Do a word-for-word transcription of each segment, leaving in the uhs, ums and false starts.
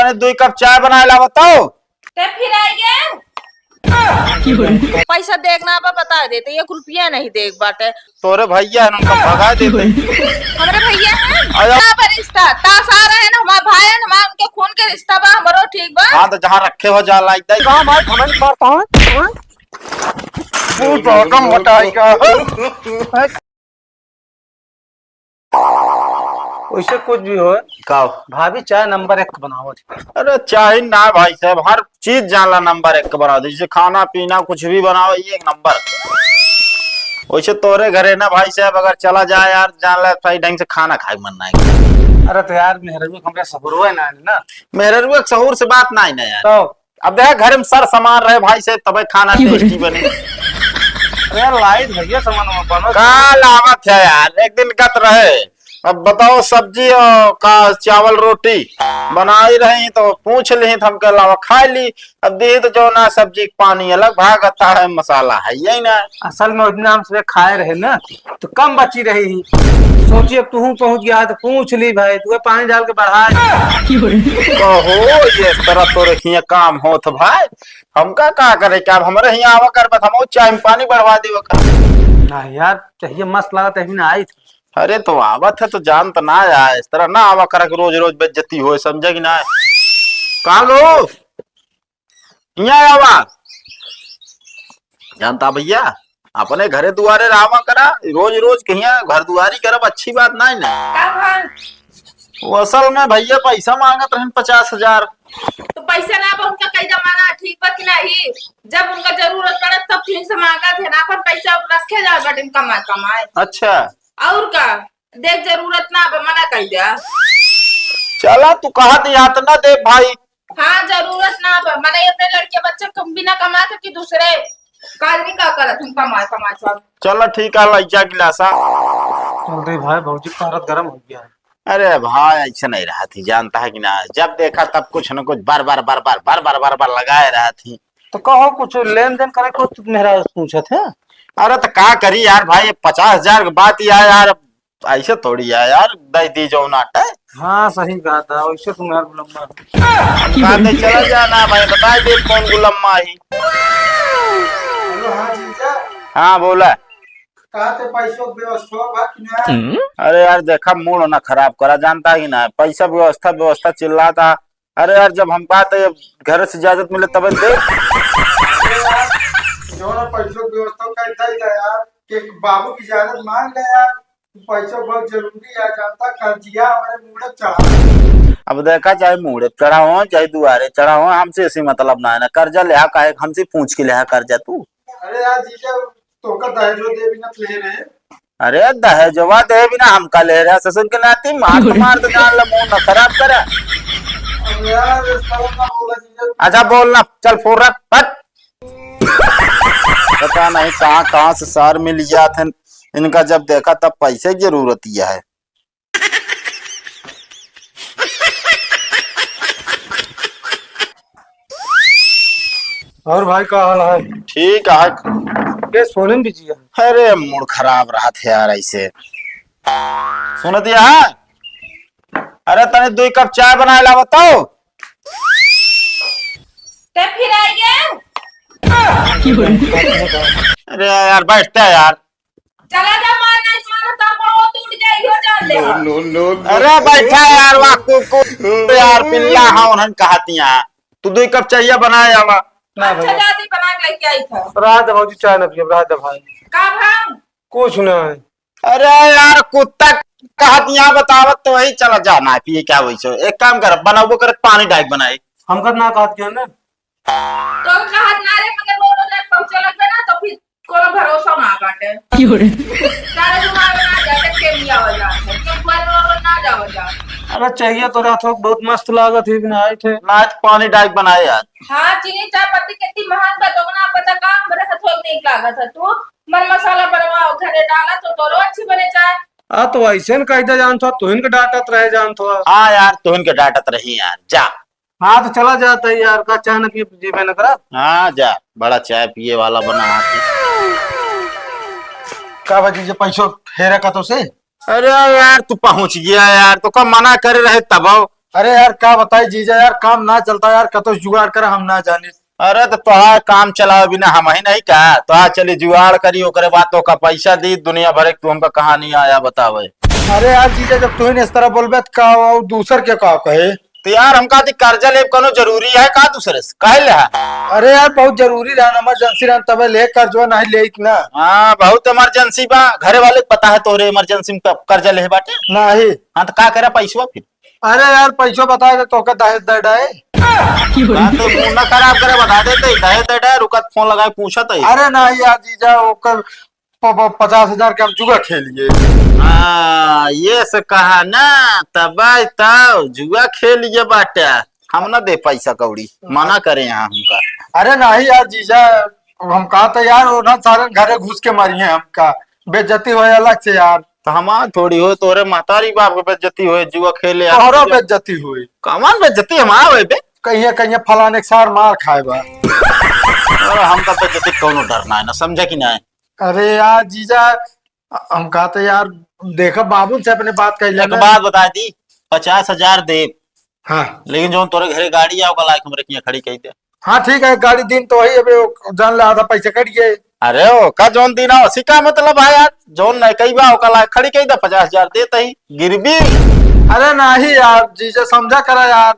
अरे, दुई कप चाय बनाए ला बताओ। ते फिर आई गए। पैसा देख ना बा, बता देते, एक रुपया नहीं देख बाटे। तोरे भैया है, उनका भगा देते। हमरे भैया है? अरे। का बा रिश्ता? तास आ रहे हैं ना, हमारे भाई हैं, हमारे उनके खून के रिश्ता बा, हमरो ठीक बा। हाँ, तो जहाँ रखे हो, जा लाई दे। कहाँ भाई, घमंड मारता हूँ। तू तो कम बताई का। वैसे कुछ भी हो, का? भाभी चाय नंबर एक बनावत है। अरे चाय ना भाई साहब, हर चीज जानला नंबर एक बनावत है। जैसे खाना पीना कुछ भी बनाओ, ये एक नंबर। वैसे तोरे घरे ना भाई साहब, अगर चला जाए यार, जानला सही ढंग से खाना खाए के मन ना है। अरे तो यार, मेहररुआ के हमरे सहूर है ना, ना? मेहररुआ के सहूर से बात ना है ना यार। तो अब देखा, घर में सर सामान रहे भाई से, तबे खाना टेस्टी बने। अरे लाइट भैया, सामान वामान बनो। का लावत है यार, एक दिन का तो रहे। अब बताओ, सब्जी और का, चावल रोटी बनाई रही तो पूछ ली, तो हमके अलावा खाए ली। अब दी तो जो ना, सब्जी के पानी अलग भागता है, मसाला है यही ना। असल में उतना हम सुबह खाए रहे ना, तो कम बची रही। सोचिए, अब तू पहुंच गया है तो पूछ ली भाई, तू पानी डाल के बढ़ा दे। कहो, ये तरह तो रखिए काम होत भाई, हमका का करे, क्या अब हमरे हियाँ आवा कर, बस हम चाय में पानी बढ़वा देवे का। ना यार, चाहिए मस्त लागत है, अभी ना आई थी। अरे तो आवत है तो जान तो ना आए, इस तरह ना आवा कर, रोज रोज बेइज्जती होए, समझे कि ना? कहाँ गो? हियाँ आवा। जानता भैया, अपने घरे दुआरे रहा करा, रोज रोज कहिया घर दुआरी करब, अच्छी बात नहीं ना। का भा? वो असल में भैया पैसा मांगत रहन पचास हजार। तो पैसा ना बा उनका कई जमाना ठीक बा कि नहीं? जब उनका जरूरत पड़त तब तुमसे मांगत है ना, अपन पैसा रखे जा बटन कमाए कमाए। अच्छा। और का? देख, जरूरत ना बा, मना कई दे। चला, तू कहा दिया तो ना दे भाई। हाँ, जरूरत ना बा, मने अपने लड़के बच्चे तुम बिना कमा के कि दूसरे का आदमी का करत हम कमाए कमाए सब। चला ठीक है, लइका गिलासा। चल रे भाई, भौजी का हालत गरम हो गया है। अरे भाई, ऐसे नहीं रहा थी, जानता है कि ना, जब देखा तब कुछ न कुछ बर बर बर बर बर बर बर बर लगाए रहा थी। तो कहो, कुछ लेन देन करे को तू मेरा पूछत है? अरे तो का करी यार भाई, पचास हजार की बात ही है यार, ऐसे थोड़ी है यार, दे दी जो नाटे। हाँ, सही कहा था, वैसे तुम्हारा लंबा है। हम कहा थे, चला जाना भाई, बता दे कौन गुलम्मा ही। हेलो, हाँ जीजा। हाँ, बोला। कहा थे, पैसों की व्यवस्था बा कि ना? अरे यार, देखा, मूड ना खराब करा, जानता ही ना, पैसा व्यवस्था, व्यवस्था चिल्लाता। अरे यार, जब हम बात है, घर से इजाजत मिले तबे दे। अरे यार, जो ना पैसों की व्यवस्था कर दे यार, कि बाबू की इजाजत मांग ले यार। पैसा बहुत जरूरी है, जानता, कर्जिया हमारे मूड़े चढ़ा। अब देखा, चाहे मूड़े चढ़ा हो, चाहे दुआरे चढ़ा हो, हमसे ऐसी मतलब ना है ना। कर्जा ले आ, काहे हमसे पूछ के ले आ कर्जा तू? अरे यार जीजा, तोका दहेजो दे बिना ले रहे। अरे दहेजवा दे बिना हमका ले रहा, ससुर के नाती मार तो मार तो जान ले, मुंह न खराब करे। अरे यार, इस तरह ना बोला जीजा। अच्छा बोल ना, चल फोन रख, हट। पता नहीं कहाँ कहाँ से सार मिल जात हैं। इनका जब देखा तब पैसे की जरूरत ही है। और भाई का हाल है? ठीक है। के सोने में बिजी है? अरे मूड खराब रहा था यार ऐसे। सुन दिया है? अरे तने दो कप चाय बनाए ला बताओ। ते फिर आई गए? अरे यार बैठते हैं यार। चला जा, मार नहीं मारो, तो पड़ो टूट जाई हो जान ले। No, no, no, no। अरे बैठा यार, वाह, कु-, कु-, यार, पिल्ला, हाँ, उन्हन कहतियाँ। तू दो कप चाय बनाए आवा। ना अच्छा, भैया। जाती बना के लेके आई था। रहा दे भौजी, चाय ना पियब, रहा दे भाई। का भाव? कुछ ना है। अरे यार, कुत्ता कहतियाँ बतावत तो वही चला जा, ना पिए क्या वही सो। एक काम कर, बनाबो कर, पानी डाइक बनाए। हमका ना कहत क्यों ना? तो कहत ना रे, मगर रोड ओने पहुंचे लगबे ना, तो फिर कोनो भरोसा ना बाटे। की हो रे? तारे घुमावे ना जाते, के लिया हो जाते, के ऊपर रोड ना जाओ जा। अरे चाहिए तो रात हो, बहुत मस्त लागत है, बिना आए थे। ना, आज पानी डाइक बनाए यार। हाँ, चीनी चाय पत्ती कितनी महंग बा, दोगुना पता का हमरे हाथों में नीक लागत है। तू मन मसाला बनवाओ, घरे डाला तो तोरो अच्छी बने चाय। आ, तो ऐसे न कायदा जानत हो, तुहिन के डांटत रहे जानत हो। हाँ यार, तुहिन के डांटत रही यार, जा। हाँ, तो चला जाता है यार, का चाय न पिए, जीवे न करा। हाँ, जा, बड़ा चाय पिए वाला बना है तू। का बा जीजा, पैसो हेरा का तो से? अरे यार, तू पहुंच गया यार, तो का मना करे रहे तब? अरे यार, का बताई जीजा यार, काम ना चलता यार, कतो जुगाड़ कर हम ना जानी। अरे तो तोहार काम चलावे बिना हम ही नहीं का? तोहार चली जुगाड़ करी, ओकरे बाद तोका पैसा दी, दुनिया भर एक तू हमका कहानी आया बतावे। अरे यार जीजा, जब तू ही इस तरह बोलबे तो का, और दूसर के का कहे? तो यार हमका दी कर्जा लेब कोनो जरूरी है का दूसरे से? काहे ले है? अरे यार बहुत जरूरी रहन, इमरजेंसी रहन, तबे ले कर्जवा, नहीं ले इतना। हाँ, बहुत इमरजेंसी बा। घरे वाले के पता है तोरे इमरजेंसी में क-, कर्जा ले बाटे? नहीं। हाँ, तो का करे पैसवा फिर? अरे यार, पैसो बताए दे, तोके दहेज दे डाए। हाँ, तो मुंह ना खराब करे, बता देते, दहेज दे डाए, रुकत फोन लगाए, पूछत है। अरे नहीं यार जीजा, ओकर प-, प-, पचास हजार के हम जुआ खेलिए। हाँ, ये से कहा ना, तब तब जुआ खेलिए बाटे, हम ना दे पैसा कौड़ी, मना करे यहाँ हमका। अरे नहीं यार जीजा, हम कहा तो यार, वो ना सारे घरे घुस के मारी है हमका, बेइज्जती होए अलग से यार। तो हमार थोड़ी हो, तोरे महतारी बाप के बेइज्जती होए, जुआ खेले आ तोहरो जुआ। बेइज्जती होए। कमान बेइज्जती हमार होए बे? कहिए, कहिए फलाने के सार मार खाए बा। अरे, हमका बेइज्जती कौनो डर ना है ना, समझे कि ना है? अरे यार जीजा, हम कहा तो यार, देखा बाबू से अपने बात कर एक लेना। बात बता दी, पचास हजार दे, हाँ। लेकिन जौन तोरे घरे गाड़ी आओ, कल आके हमरे किहाँ खड़ी कही दे। हाँ, ठीक है, गाड़ी दिन तो वही, अबे वो जान ले आधा पैसा कट गए। अरे, ओका जौन दिन आओ, उसी का मतलब है यार, जौन नहीं कही बा, ओका ला खड़ी कही दे, पचास हजार देत ही, गिरवी। अरे नहीं यार, जीजा समझा करा यार,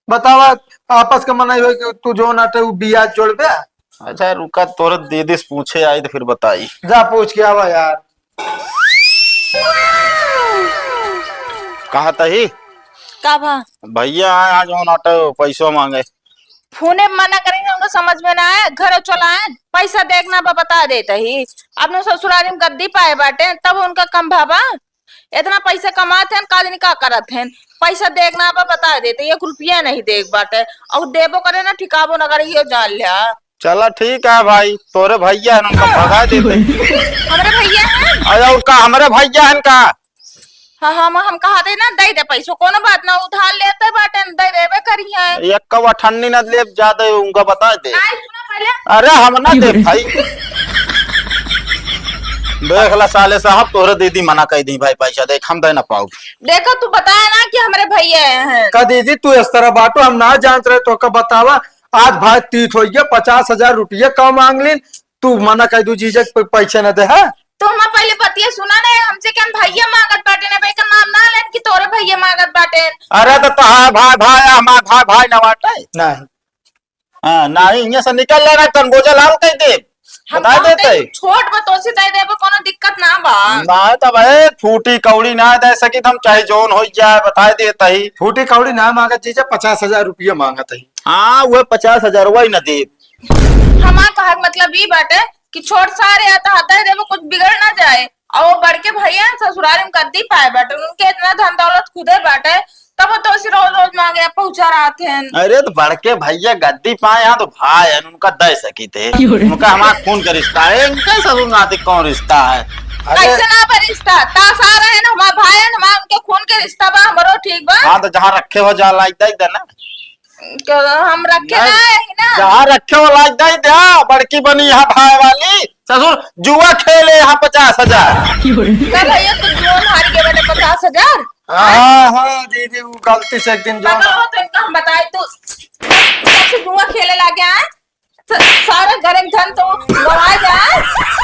बतावा, आपस के मनई हो कि तू जौन आटे उ बियाज जोड़बे। अच्छा, रुका, तोरे दीदी से पूछे आई तो फिर बताई। जा पूछ के आवा यार। कहा तही? का भा? भैया आए आज, जौन आटे पैसो मांगे। फोने में मना करेंगे, उनको समझ में ना आए, घरे चला आए, पैसा देखना बा बता देत ही। अपने ससुरारी में गद्दी पाए बाटे, तब उनका कम भावा। इतना पैसा कमात हैं, का जानी का करत हैं, पैसा देखना बा बता देत ही, एक रुपया नहीं देख बाटे, और देबो करे ना, ठिकाबो ना करे, ये जान लिया। चला ठीक है भाई, तोरे भैया हैं, उनका भगा देते। हमरे भैया हैं? अरे और का, हमरे भैया हैं का? हाँ, हम, हम कहा दे ना, दे दे पैसो, कोनो बात ना, उधार लेते बाटे, दे देबे करी है। एक कवा ठन्नी ना लेब ज्यादा, उनका बता दे। नहीं, सुना पहले। अरे हम ना दे भाई। देख ला साले साहब, तोहरे दीदी मना कह दी भाई, पैसा देख, हम दे ना पाऊ। देखो, तू बताया ना कि हमरे भैया हैं। का दीदी, तू इस तरह बाटो, हम ना जानत रहे, तो का बतावा, आज भाई तीत हो गया, पचास हजार रुपया का मांग लेन, तू मना कह दू जीजा के प-, पैसे न दे, हाँ? तो हमार पहले बतिया सुना ना, हमसे क्या भैया मांगत बाटे ना, भाई का नाम ना लेन कि तोरे भैया मांगत बाटे। अरे तो तोहार भाई, भाई, हमार भाई, भाई ना बाटे। नहीं। हाँ, नहीं, यहाँ से निकल लेना, तन बोझा लाल कह दे। हम बता कहते देते। हैं, छोट बा, तोसे दे देबे, कोनो दिक्कत ना बा। ना, तब है, फूटी कौड़ी ना दे सकी, हम चाहे जौन हो जाए, बता देते ही। फूटी कौड़ी ना मांगत जीजा, पचास हजार रुपया मांगत ही। हाँ, वो पचास हजार वही ना दे। हमार कहे के मतलब ई बाटे कि छोट सारे आता, दे देबे, कुछ बिगड़ ना जाए। और वो बड़के भैया हैं, ससुराल में गद्दी पाए बाटे, उनके इतना धन दौलत खुदे बाटे, तब वो तो ऐसे रोज रोज मांगे पहुंचा रहत हैं। अरे तो बड़के भैया गद्दी पाए हैं तो भाई हैं, उनका दे सकी थे। क्यों रे? उनका हमार खून का रिश्ता है, इनका ससुर नाती कौन रिश्ता है? अरे कैसे ना बा रिश्ता? तास आ रहे हैं ना, हमार भाई हैं, हमार उनके खून के रिश्ता बा, हमरो ठीक बा। हाँ तो जहाँ रखे हो जा लाइक दे देना। तो हम रखे नहीं, ना है ना। जहाँ रखे हो लाइक दे दे, बड़की बनी यहाँ भाई वाली, ससुर जुआ खेले यहाँ पचास हजार। का भैया तू जुआ में हार गए बेटे पचास हजार? हाँ, हाँ, दीदी, वो गलती से एक दिन जो पागल हो तो इनका हम बताए तू सबसे जुआ खेले लागे आए। स-, सारा घर एक धन तो गवा जाए।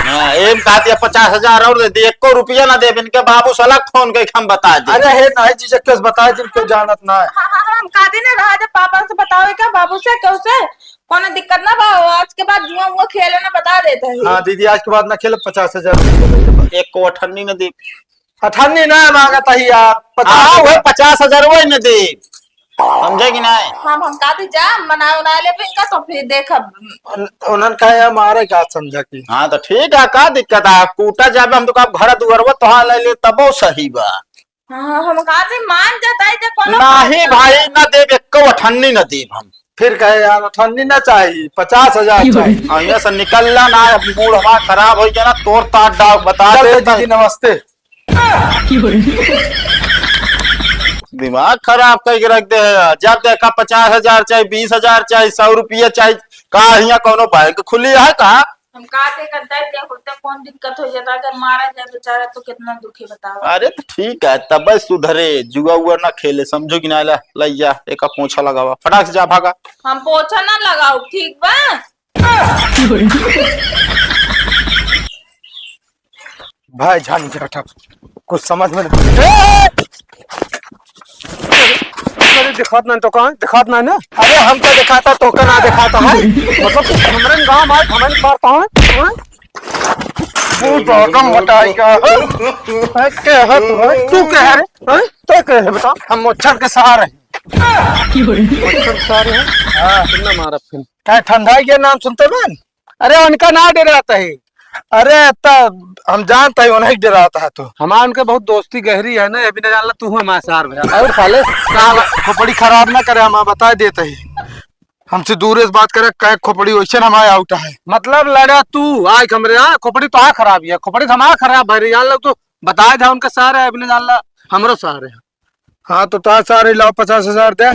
हाँ, एम कहा दिया पचास हजार और दे दी, एको रुपया ना देब, इनके बाबू साला फोन के हम बता दे। अरे हे नहीं जीजा, केस बता दे, क्यों जानत ना है। हाँ, हाँ, हाँ, हम कहा दे ना रहा जब पापा से बतावे क्या बाबू से, क्यों से? कोनो दिक्कत ना बा, आज के बाद जुआ वुआ खेले ना बता देते हैं। हाँ दीदी, आज के बाद ना खेले, पचास हजार रुपया दे दे। एक को अठन्नी न दे। अठन्नी ना मांगत ही यार, पचास हाँ, हजार। वही पचास हजार वही न दे। समझे कि नहीं? हम, हम का दी जा, मना उना ले इनका तो फिर देखब। उन-, उन्हन कहे हमारे का समझा की। हाँ, तो ठीक है, का दिक्कत है? आप कूटा जाबे, हम तो का घर दुआरवा तोहार ले ले, तबो सही बा। हाँ, हम कहा थे मान जाता है, देखो ना, नहीं भाई, ना देब, एको अठन्नी ना देब हम। फिर कहे, "यार, अठन्नी ना चाहिए, पचास हजार चाहिए।" हाँ, यहाँ से निकलना ना, अब मूड हमारा खराब हो गया ना, तोर तार डाल, बता चल दे दीदी, नमस्ते। दिमाग खराब करके रख दे है। जब देखा पचास हजार चाहिए, बीस हजार चाहिए, सौ रुपया चाहिए, का यहाँ कोनो बैंक खुली है का? हम का ते करता है, ते होते कौन दिक्कत हो जाता, अगर मारा जाए बेचारा तो कितना दुखी बताओ। अरे तो ठीक है, तब सुधरे, जुआ उआ ना खेले, समझो कि ना? ला, लइया, एका पोछा लगावा, फटाक से जा, भागा। हम पोछा ना लगाओ, ठीक बा? भाई, झाड़ नीचे रखा, कुछ समझ में नहीं। ए! अरे, दिखात नहीं तो कहाँ? दिखात नहीं ना? अरे, हमका दिखाता, तोका ना दिखाता है? मतलब, हमरे गाँव में, हमरे मारता है? हाँ? तू तो कम बताई का, हाँ? है, के है तू, है? तू के है रे? हाँ? तो के है, बता? हम मच्छर के सार हैं। मच्छर के सार हैं? हाँ। कितना मारा फिर? क्या ठंडाई के नाम सुनते बन? अरे, उनका ना डराता है। अरे, त हम जानता है, उन्हीं डराता है तो। हमार उनके बहुत दोस्ती गहरी है ना, ये भी ना जानला तू हमारे सार भैया। और साले, साला खोपड़ी खराब ना करे, हम बता देते ही। हमसे दूर से बात करे, कहे खोपड़ी वैसे हमारे आउट है। मतलब लड़ा तू, आए हमरे यहाँ, खोपड़ी तो आ खराब है, खोपड़ी तो हमारा खराब है रे, जान लो तू, बताए था उनके सार है, अभी ना जानला, हमरो सार है। हाँ, तो तार सारे लाओ, पचास हजार दे।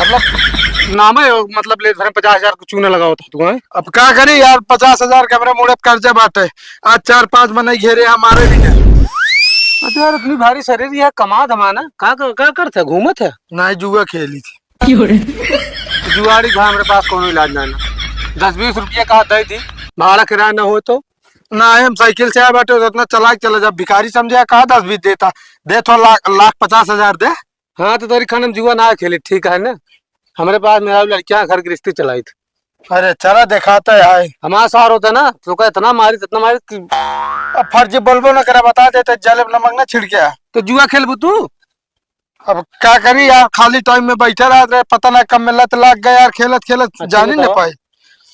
मतलब, नाम है, मतलब, ले धरे पचास हजार को चूना लगाओ था तू, हैं? अब का करी यार, पचास हजार के हमरे मुड़े कर्जा बाटे। आज चार पांच मनई घेरे हमारे भी नहीं। अच्छा यार, इतनी भारी शरीर, यह कमा धमाना, का, का, का करत है, घूमत है? नहीं, जुआ खेली थी। जुआड़ी घा हमरे पास कोनो इलाज ना, ना। दस बीस रुपया का दे दी, भाड़ा किराया ना हो तो। ना, हम साइकिल से आए बाटे, उतना चला के चला जा। भिखारी समझे, कहा दस बीस देता, दे तो लाख, लाख पचास हजार दे। हाँ, तो तोरी खान हम जुआ ना खेली, ठीक है ना? हमरे पास मेरा लड़कियां घर गृहस्थी चलाई थी। अरे, चला दिखाता है। हमारा सार होता ना, तो का इतना मारी, इतना मारी कि अब फर्जी बोलबो ना करा, बता देते, जलेब नमक ना छिड़के। तो जुआ खेलबू तू? अब का करी यार, खाली टाइम में बैठे रहत रहे, पता ना कब मिलत लाग गया यार, खेलत खेलत अच्छा, जानी न बताओ। पाई।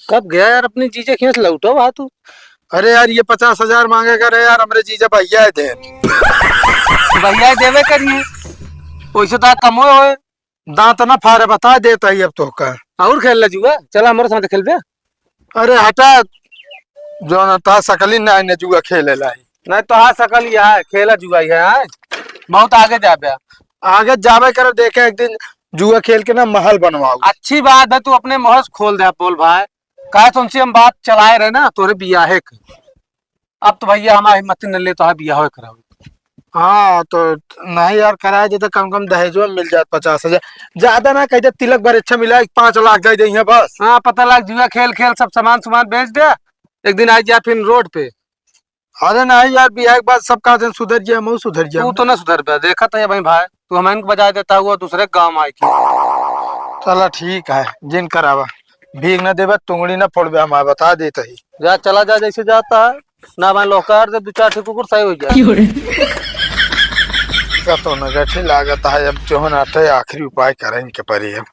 कब गया यार अपने जीजा खेत लौटो बा तू? अरे यार, ये पचास हजार मांगे करे यार, हमरे जीजा भैया है दे। भैया देवे करिए, वैसे तो कमो होए, दांत ना फारे, बता देता ही अब तो का। और खेल ले जुआ, चला हमरे साथ खेलबे। अरे हटा, जो ना ता सकली ना ने जुआ खेले लाई। नहीं तो हाँ सकल ही है, खेला जुआ ही है, हाँ? बहुत आगे जाबे। आगे जाबे करे, देखे एक दिन जुआ खेल के ना महल बनवाओ। अच्छी बात है, तू अपने महल खोल दे, बोल भाई। काहे तुमसे हम बात चलाए रहे ना, तोरे बियाहे के। अब तो भैया हमारी हिम्मत न ले, तो हाँ बियाह कराओ। हाँ, तो नहीं यार, कराए देते, कम कम दहेजो में मिल जात पचास हजार। ज्यादा ना कह दे, तिलक भर अच्छा मिला, एक पाँच लाख दे दे यहाँ बस। हाँ, पता लाग जुआ खेल खेल सब सामान सुमान बेच दे, एक दिन आ जा फिर रोड पे। अरे नहीं यार, बियाह के बाद सब का दिन सुधर गया, हम सुधर गया। तू तो ना सुधर बे, देखा था ये भाई, भाई, तू हमें इनको बजाय देता हुआ दूसरे गांव आए के। चला ठीक है, जिन करावा, भीख ना देबे, तुंगड़ी ना फोड़बे, हमारे बता देते ही। जा, चला जा, जैसे जाता है ना, मैं लोकार दे दो चार ठे कुकुर सही हो जाए। का तो ना गठे लागत है, अब जो है ना, आखिरी उपाय करें इनके परी अब।